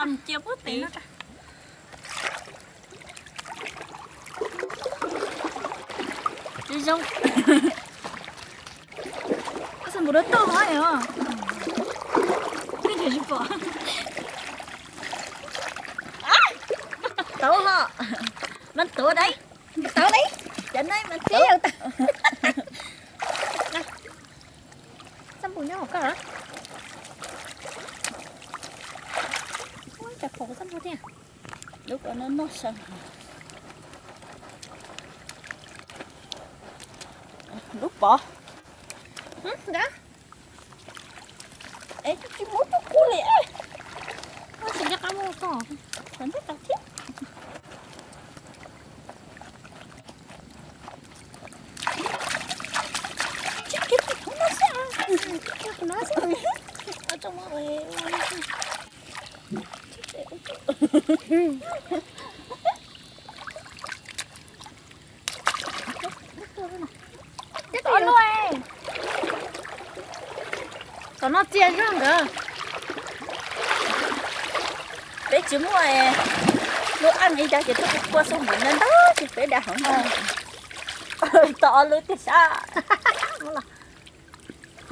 Cia puag tid. Zoo. Koj xav npum rau toj no os. Peb nrhiav tsis pom. Tau ho. Mas tuav dai. Tau li. Cov no mas tau. Xab npum nyob hauv koj. Ua cas pom xab npum thiab. Lub ko no noj saw. Lub pov. Es tsis muab rau kuv li. Ua tsis nco qab muab rau koj. Qhov ntawd tau thiab. Tsis kiv tus no xwb. Tus no xwb. Tau luaj. Tom no txias zog nkawd. Peb tsis muaj lub aj ib dag ces tuaj kua xub npum ntau ntau ces peb da hov. Tom lub tiag sab.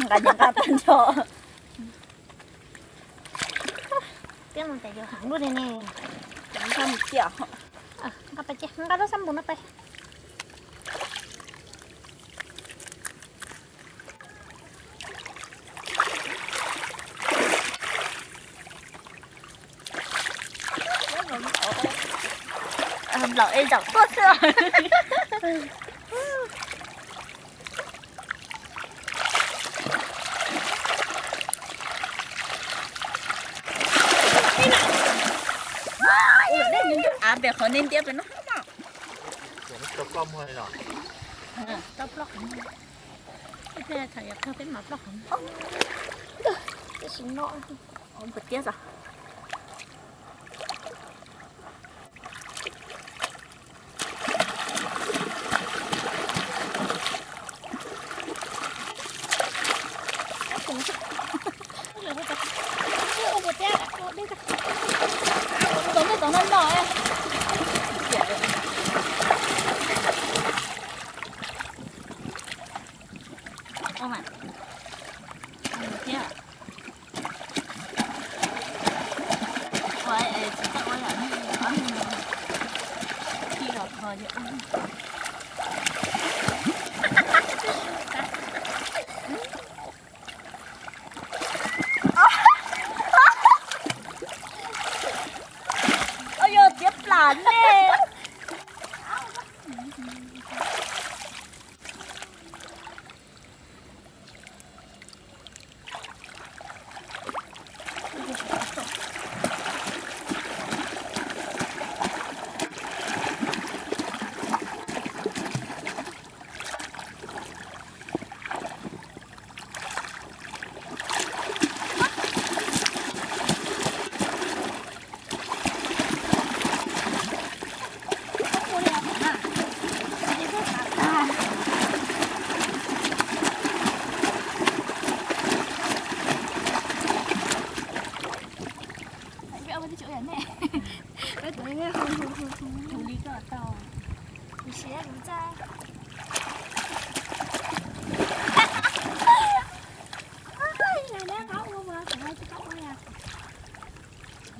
Nqa nqa tag nrho. Peb mus cas yus heev luaj li ne. Nqa mus cia. Nqa pais cia, nqa lub xab npum no pais. Nplaum es zaum tuaj xwb. Av pem qhov nej ntiab pem no. Tau ploj qhov, peb mam ploj qhov. Tiab os. Ua mas. Ua thiab. Ua es tsis txawj ua yam li ob niag khi los kho ces ua. Ua yog tiab plam ne.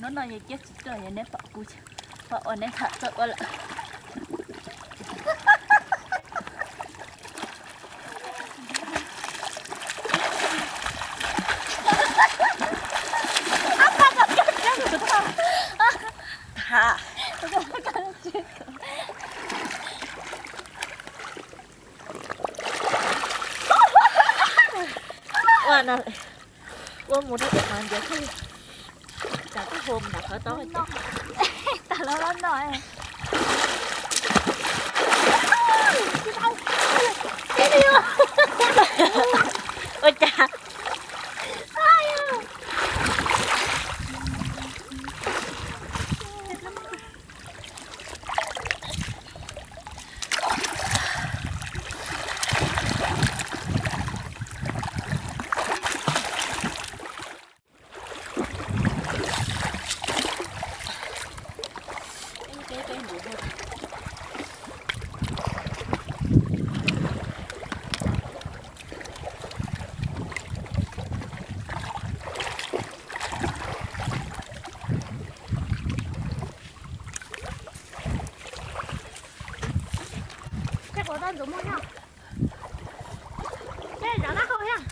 Hnub no yus ciaj tsis tuaj, yog neb pom kuv, pom ua neb tham txawj ua lawm. Ua no, ua mus rau tus qhov ntawd thiaj li, tsam koj hu mus nram qhov tau. Tas los no. Ua cas? Ces kuv tau ntxuav muag no. Ces zov taub hau thiab.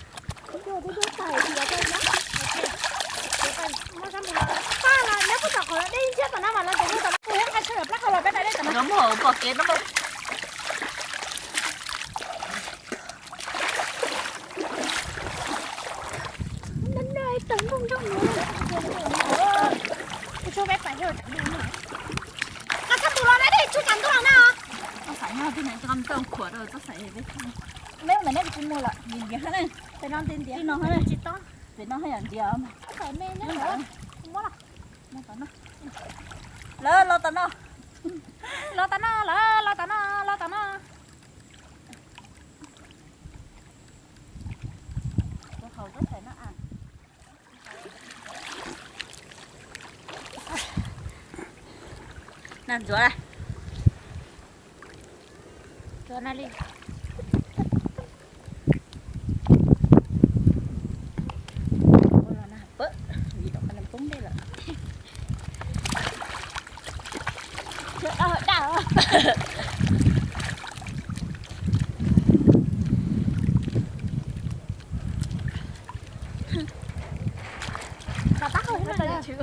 Muab sab npus los, paj los neb puag tom qhov dej ntsiab tom no mas los ntxuav muag tom no, kuv yeej nqa tshuaj plab qau los peb nqa dej tom no. Ntxuav muag pom kev no. Tsuag peb pais, nqa sab npus los na, dej tsuag tas ntuj los na. Txoj xaim no tij neeg coj ntoo khuam rau txoj xaim peb. Meb ntawm neb kuv tsis muag lawm, ntiav ntiav hab na. Pem no ntiav ntiav, tsis tau. Pem no haj yam ntiav mas. Lawv los tom no. Los tom no, lawv los tom no, los tom no. Kuv haus txoj xaim no a. Nag ntxuav, ntxuav na li. Ua los nag pab, vim rau qhov nws poob dej lawm. Daj daj. Tso taub hau, tso taub hau, tso taub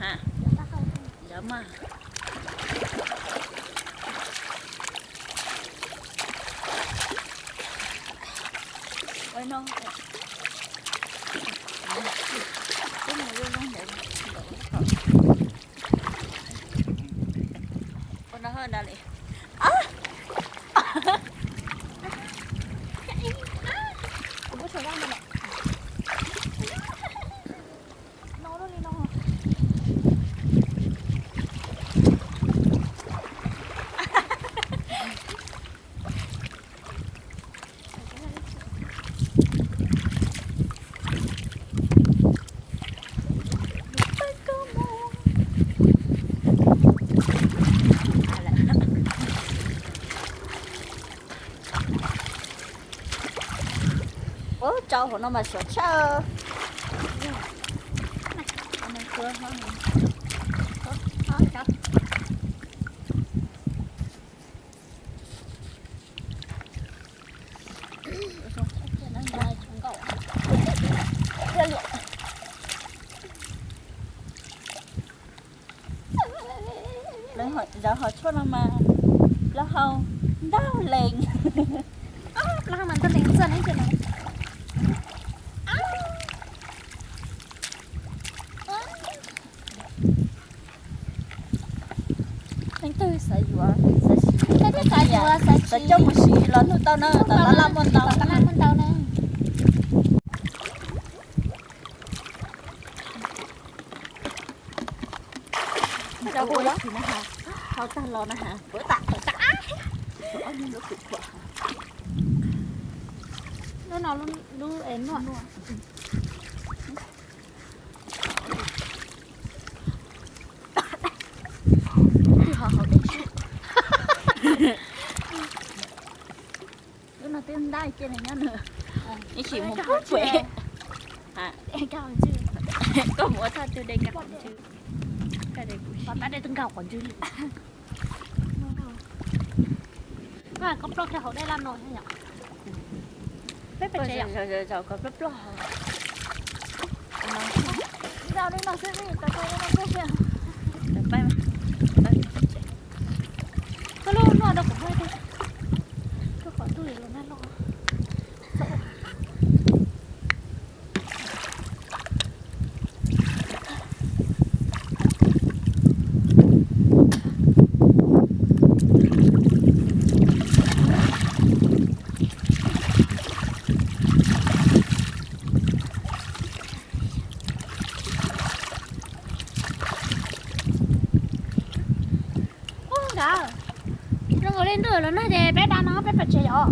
hau, tso taub hau. Ua no li. Kuv muab tshuav zaj no lawm. No li no. Ub, tsau hauv no mas siav tshaj. Lawv hov tshuaj no mas plaub hau ntau lees. Plaub hau mas ntau lees txog neb ntsia no. Leej twg xav yuav, xav siv, xav coj mus siv los nug tau na, tom lab laj muaj ntau, lab laj muaj ntau na. Hau tag los na has, puav tam puav tam. Lub no lub es nuaj. Twb ho haus dej sub. Lub no twb ntab cia li nyob nws. Ib sim mus pub pem. Koj mus ua txoj twg de nkag qhov ntswg. Koj de kuv, pab de twb nkag qhov ntswg li. Koj plaub kiag hauv dej laj no yom. Peb pes tsev yom. Zaum koj plaub plaub. Zaum li no xwb, tau tau li no xwb. Koj lub no rau kuv, koj qhov ntuj los nag loj. Ub, nkawd zoo nkaus li ntuj los nag ces peb da no peb pais tsev os.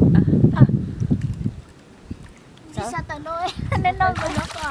Tsis sawv tawm no, neb no nkaus nyob ko.